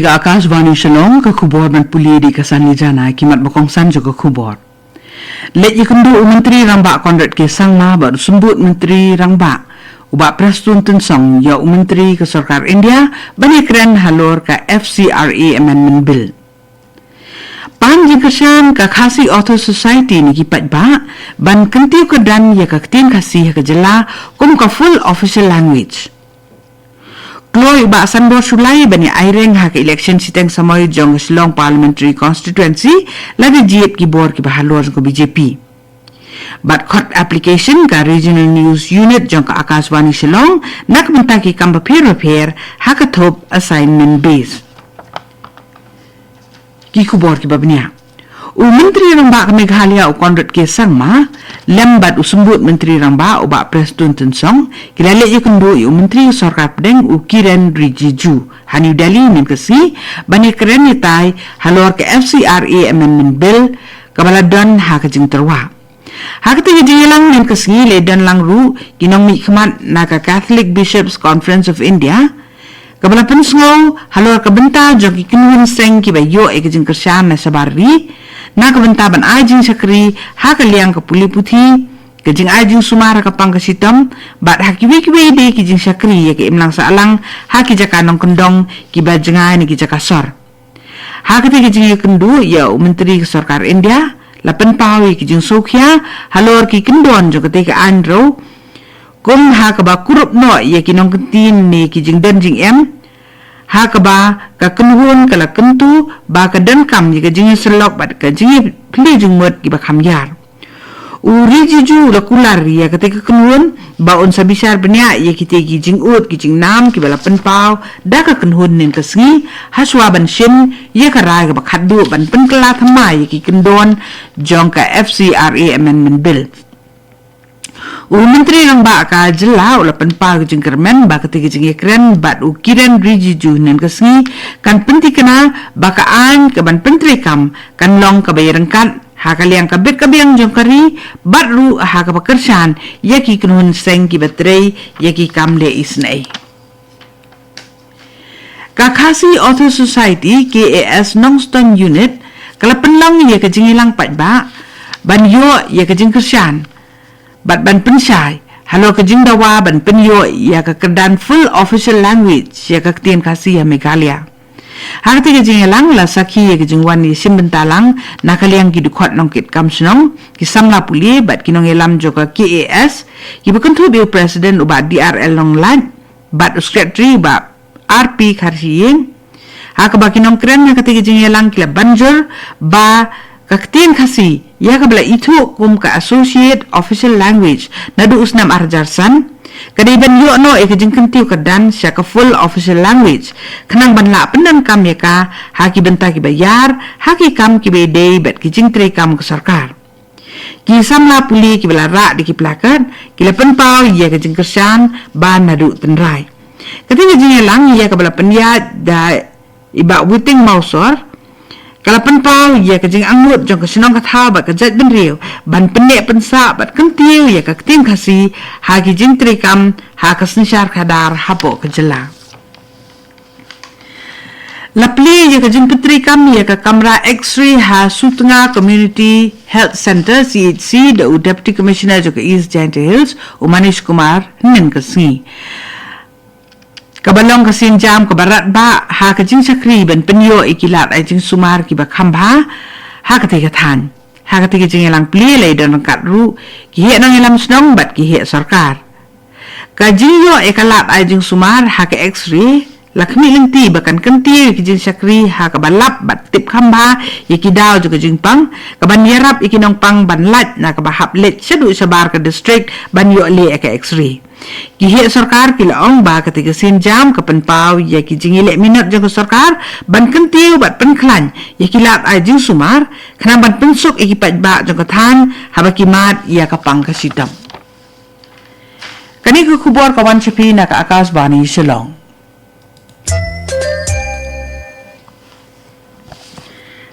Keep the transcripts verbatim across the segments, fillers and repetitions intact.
Ka Akashvani Shillong, ka khubor ban pule da ka Sani Jana, ki mat ba kongsan jong ka khubor. Leit ïakynduh u Myntri Rangbah Conrad K Sangma bad u Symbud Myntri Rangbah, u Bah Prestone Tynsong, ïa u Myntri ka Sorkar India ban ïakren halor ka F C R A Amendment Bill. Pan jingkyrshan ka Khasi Author Society na ki paidbah ban kyntiew kyrdan ïa ka ktien Khasi ha ka jylla kum ka full official language. Kloi u Bah Sanbor Shullai ban ïa aireng ha ka election shiteng samoi jong ka Shillong Parliamentary Constituency, la da jied ki bor kiba halor jong ka B J P. Bad khot application ka Regional News Unit jong ka Akashvani Shillong na ka bynta ki kam bapher bapher ha ka thup assignment base. Ki khubor kiba bniah. U Myntri Rangbah ka Meghalaya u Conrad K Sangma lem bad u Symbud Myntri Rangbah u Bah Prestone Tynsong ki la leit ïakynduh ïa u Myntri Sorkar Pdeng u Kiren Rijiju ha New Delhi mynne ka sngi ban ïakren ïatai halor ka F C R A Amendment Bill kaba la don ha ka jingtyrwa. Ha kata ka jingïalang mynne ka sngi la don lang ruh ki nongmihkhmat na ka Catholic Bishops Conference of India, kaba la pynsngew halor ka bynta jong ki kynhun seng kiba ïoh ïa ka jingkyrshan na shabar ri na ka bynta ban ai jingshakri ha ka liang ka pule puthi, ka jingai jingsumar ha ka pang ka shitom, bad ha kiwei kiwei de ki jingshakri ïa ka imlang sahlang ha ki jaka nongkyndong kiba jngai na ki jaka sor. Ha kata ka jingïakynduh ïa u Myntri ka Sorkar India la pynpaw ïa ki jingsngewkhia halor ki kyndon jong kata ka aiñ ruh, kum ha kaba kurup noh ïa ki nongkyntien ne ki jingdon jingem, ha kaba ka kynhun ka la kyntu ba ka donkam ïa ka jingïasyllok bad ka jingïaphylliew jingmut kiba kham ïar. U Rijiju u la kular ïa kata ka kynhun ba un sa bishar bniah ïa kita ki jingud ki jingnam kiba la pynpaw da ka kynhun mynne ka sngi, ha shuwa ban shim ïa ka rai kaba khatduh ban pynkylla thymmai ïa ki kyndon jong ka F C R A Amendment Bill. U Myntri Rangbah ka jylla u la pynpaw ka jingkyrmen ba kata ka jingïakren bad u Kiren Rijiju mynne ka sngi kan pynthikna ba ka aiñ kaban pyntreikam kan long kaba ïaryngkat ha ka liang ka bit ka biang jong ka ri, bad ruh ha kaba kyrshan ïa ki kynhun seng kiba trei ïa ki kam leh isynei. Ka Khasi Author Society, K A S Nongstoiñ Unit, ka la pynlong ïa ka jingïalang paidbah ban ïoh ïa ka jingkyrshan bad ban pynshai halor ka jingdawa ban pynïoh ïa ka kyrdan full official language ïa ka ktien Khasi ha Meghalaya. Ha kata ka jingïalang la sakhi ïa ka jingwan ïashim bynta lang na ka liang ki dkhot nongkitkam shnong, ki samla pule bad ki nongïalam jong ka K A S, kiba kynthup ïa u President u Bah D R L Nonglait bad u Secretary u Bah R P Kharshiing. Ha kaba ki nongkren ha kata ka jingïalang ki la ban jur ba ka ktien Khasi ïa kaba la ithuh kum ka Associate Official Language naduh u snem ar hajar san, ka dei ban ïoh noh ïa ka jingkyntiew kyrdan sha ka full official language, khnang ban lah pyndonkam ïa ka ha ki bynta kiba ïar, ha ki kam kiba ïadei bad ki jingtreikam ka sorkar. Ki samla pule kiba la rah da ki placard ki la pynpaw ïa ka jingkyrshan ba naduh tynrai. Kata ka jingïalang ïa kaba la pynïaid da i Bah Witing Mawsor, ka la pynpaw ïa ka jingangnud jong ka shnong ka thaw bad ka jaitbynriew ban pynneh pynsah bad kyntiew ïa ka ktien Khasi ha ki jingtreikam ha ka synshar khadar hapoh ka jylla. La plie ïa ka jingpyntreikam ïa ka kamra X-ray ha Sutnga Community Health Centre, C H C, da u Deputy Commissioner jong ka East Jaintia Hills, u Manish Kumar, mynne ka sngi. Kaba long ka sienjam kaba radbah ha ka jingshakri ban pynïoh ïa ki lad ai jingsumar kiba kham bha ha kata ka thaiñ. Ha kata ka jingïalang plie la ïadon ryngkat ruh ki heh nongïalam shnong bad ki heh sorkar. Ka jingïoh ïa ka lad ai jingsumar ha ka X-ray la khmih lynti ba kan kyntiew ïa ki jingshakri ha kaba lap bad tip kham bha ïa ki daw jong ka jingpang, kaban ïarap ïa ki nongpang ban lait na kaba hap leit shaduh shabar ka district ban ïoh leh ïa ka X-ray. Ki heh sorkar ki la ong ba kata ka sienjam ka pynpaw ïa ki jingïaleh minot jong ka sorkar ban kyntiew bad pynkhlaiñ ïa ki lad ai jingsumar, khnang ban pynsuk ïa ki paidbah jong ka thaiñ haba ki mad ïa ka pang ka shitom. Kane ka khubor ka wan sha phi na ka Akashvani Shillong.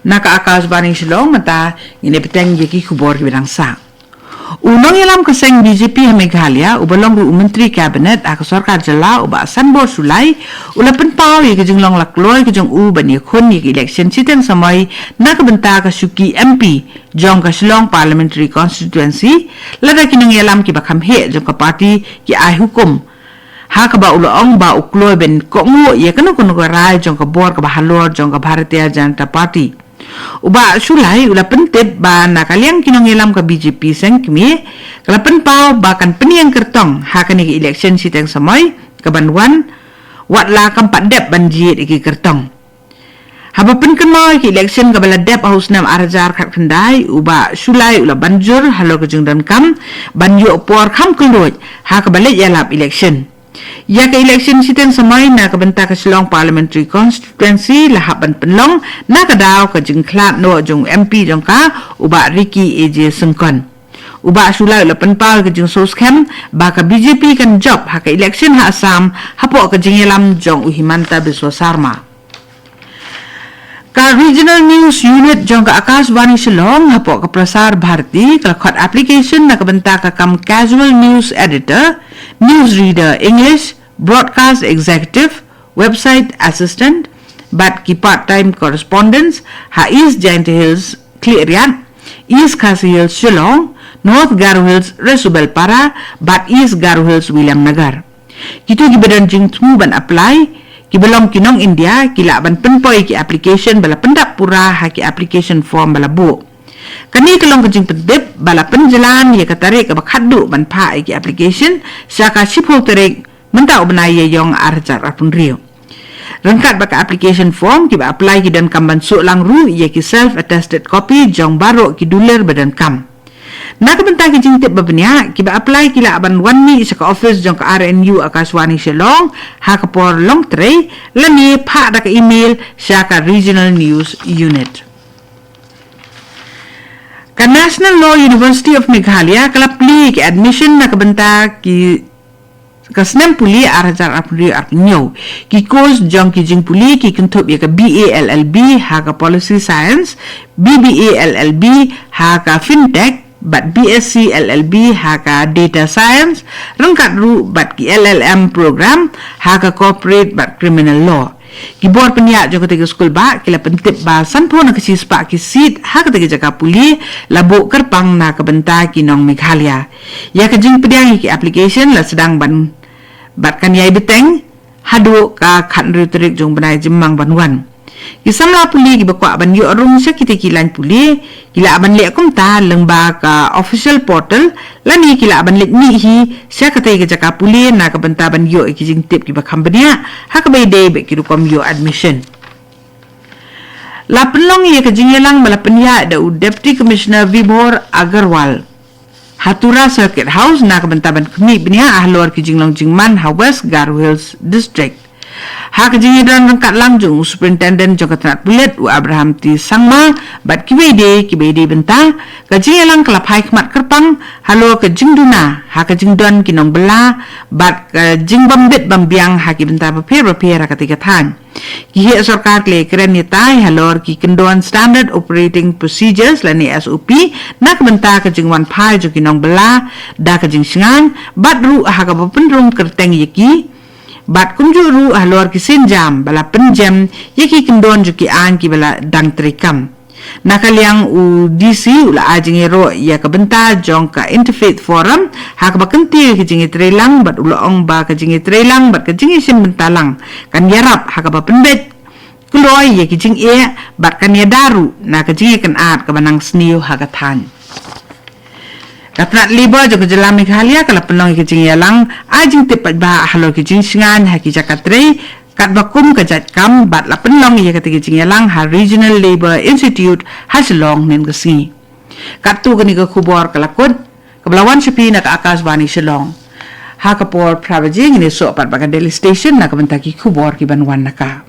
Na ka Akashvani Shillong mynta ngin ïa bteng ïa ki khubor kiba dang sah. U nongïalam ka seng B J P ha Meghalaya, uba long ruh u Myntri Cabinet ha ka sorkar jylla, u Bah Sanbor Shullai, u la pynpaw ïa ka jinglong la kloi ka jong u ban ïakhun ïa ka election shiteng samoi na ka bynta ka shuki M P jong ka Shillong Parliamentary Constituency, lada ki nongïalam kiba kham heh jong ka party ki ai hukum. Ha kaba u la ong ba u kloi ban kohnguh ïa kano kano ka rai jong ka bor kaba halor jong ka Bharatiya Janata Party. U Bah Shullai u la pyntip ba na ka liang ki nongïalam ka B J P seng kmie, ka la pynpaw ba kan pynïeng kyrtong ha kane ka election shiteng samoi kaban wan, wat la kam pat dep ban jied ïa ki kyrtong. Haba pynkynmaw ïa ki election kaba la dep ha u snem ar hajar khatkhyndai, u Bah Shullai u la ban jur halor ka jingdonkam ban ïoh por kham kylluid ha kaba leit ïalap election. Ïa ka election shiteng samoi na ka bynta ka Shillong Parliamentary Constituency la hap ban pynlong na ka daw ka jingkhlad noh jong u M P jong ka, u Bah Ricky A J Syngkon. U Bah Shullai u la pynpaw ïa ka jingsngewskhem ba ka B J P kan jop ha ka election ha Assam hapoh ka jingïalam jong u Himanta Biswa Sarma. Ka Regional News Unit jong ka Akashvani Shillong hapoh ka Prasar Bharati ka la khot application na ka bynta ka kam Casual News Editor, News Reader English, Broadcast Executive, Website Assistant, bad ki part-time correspondents ha East Jaintia Hills Khliehriat, East Khasi Hills Shillong, North Garo Hills Resubelpara, bad East Garo Hills Williamnagar. Kito kiba don jingthmu ban apply, kiba long ki nong India, ki lah ban pynpoi ki application ba la pyndap pura ha ki application form ba la buh. Kane ka long ka jingpyntip ba la pynjlan ïa ka tarik kaba khatduh ban phah ïa ki application sha ka shiphew tarik mynta u bnai Ïaïong ar hajar arphew hynriew. Ryngkat bad ka application form, kiba apply ki donkam ban shu lang ruh ïa ki self attested copy jong baroh ki dulir ba donkam. Na ka bynta ki jingtip ba bniah, kiba apply ki lah ban wan mih sha ka office jong ka R N U Akashvani Shillong ha ka por long trei, lane phah da ka email sha ka Regional News Unit. Ka National Law University of Meghalaya ka la plie ki admission na ka bynta ki ka snem pule ar hajar arphew hynriew arphew hynñiew. Ki course jong ki jingpule ki kynthup ïa ka B A L L B ha ka Policy Science, B B A L L B ha ka Fintech, bad B S C L L B ha ka Data Science, ryngkat ruh bad ki L L M program ha ka Corporate bad Criminal Law. Ki bor pynïaid jong katei ka skul bah ki la pyntip ba sanphew na ka shispah ki seat ha katei ka jaka pule la buh kyrpang na ka bynta ki nong Meghalaya. Ïa ka jingpdiang ïa ki application la sdang ban bad kan ïai bteng haduh ka khathynriew tarik jong u bnai Jymmang ban wan. Ki samla pule kiba kwah ban ïoh rung sha kitei ki lain pule ki lah ban leh kumta lyngba ka official portal, lane ki lah ban leit mih hi sha katei ka jaka pule na ka bynta ban ïoh ïa ki jingtip kiba kham bniah ha kaba ïadei bad ki rukom ïoh admission. La pynlong ïa ka jingïalang ba la pynïaid da u Deputy Commissioner Vibhor Agarwal ha Tura Circuit House na ka bynta ban khmih bniah halor ki jinglong jingman ha West Garo Hills District. Ha ka jingïadon ryngkat lang jong u Superintendent jong ka tnat pulit, u Abraham T Sangma, bad kiwei de kiba ïadei bynta, ka jingïalang ka la phai khmat kyrpang halor ka jingduna ha ka jingdon ki nongbylla bad ka jingbym bit bym biang ha ki bynta bapher bapher ha katei ka thaiñ. Ki heh sorkar ki la ïakren ïatai halor ki kyndon Standard Operating Procedures lane S O P na ka bynta ka jingwan phai jong ki nongbylla da ka jingshngaiñ, bad ruh ha kaba pynrung kyrteng ïa ki, bad kumjuh ruh halor ki sienjam ba la pynjem ïa ki kyndon jong ki aiñ kiba la dang treikam. Na ka liang u D C u la ai jingïaroh ïa ka bynta jong ka Interfaith Forum ha kaba kyntiew ïa ka jingïatreilang, bad u la ong ba ka jingïatreilang bad ka jingïashim bynta lang kan ïarap ha kaba pynbeit kloi ïa ki jingeh bad kan ïada ruh na ka jingïakynad kaba nang sniew ha ka thaiñ. Ka tnat Labour jong ka jylla Meghalaya ka la pynlong ïa ka jingïalang ai jingtip paidbah halor ki jingshngaiñ ha ki jaka trei katba kum ka jait kam, bad la pynlong ïa katei ka jingïalang ha Regional Labour Institute ha Shillong hynnin ka sngi. Katto kane ka khubor ka la kut, kaba la wan sha phi na ka Akashvani Shillong. Ha ka por phra baje ngin ïasoh pat bad ka Delhi Station na ka bynta ki khubor kiban wan na ka.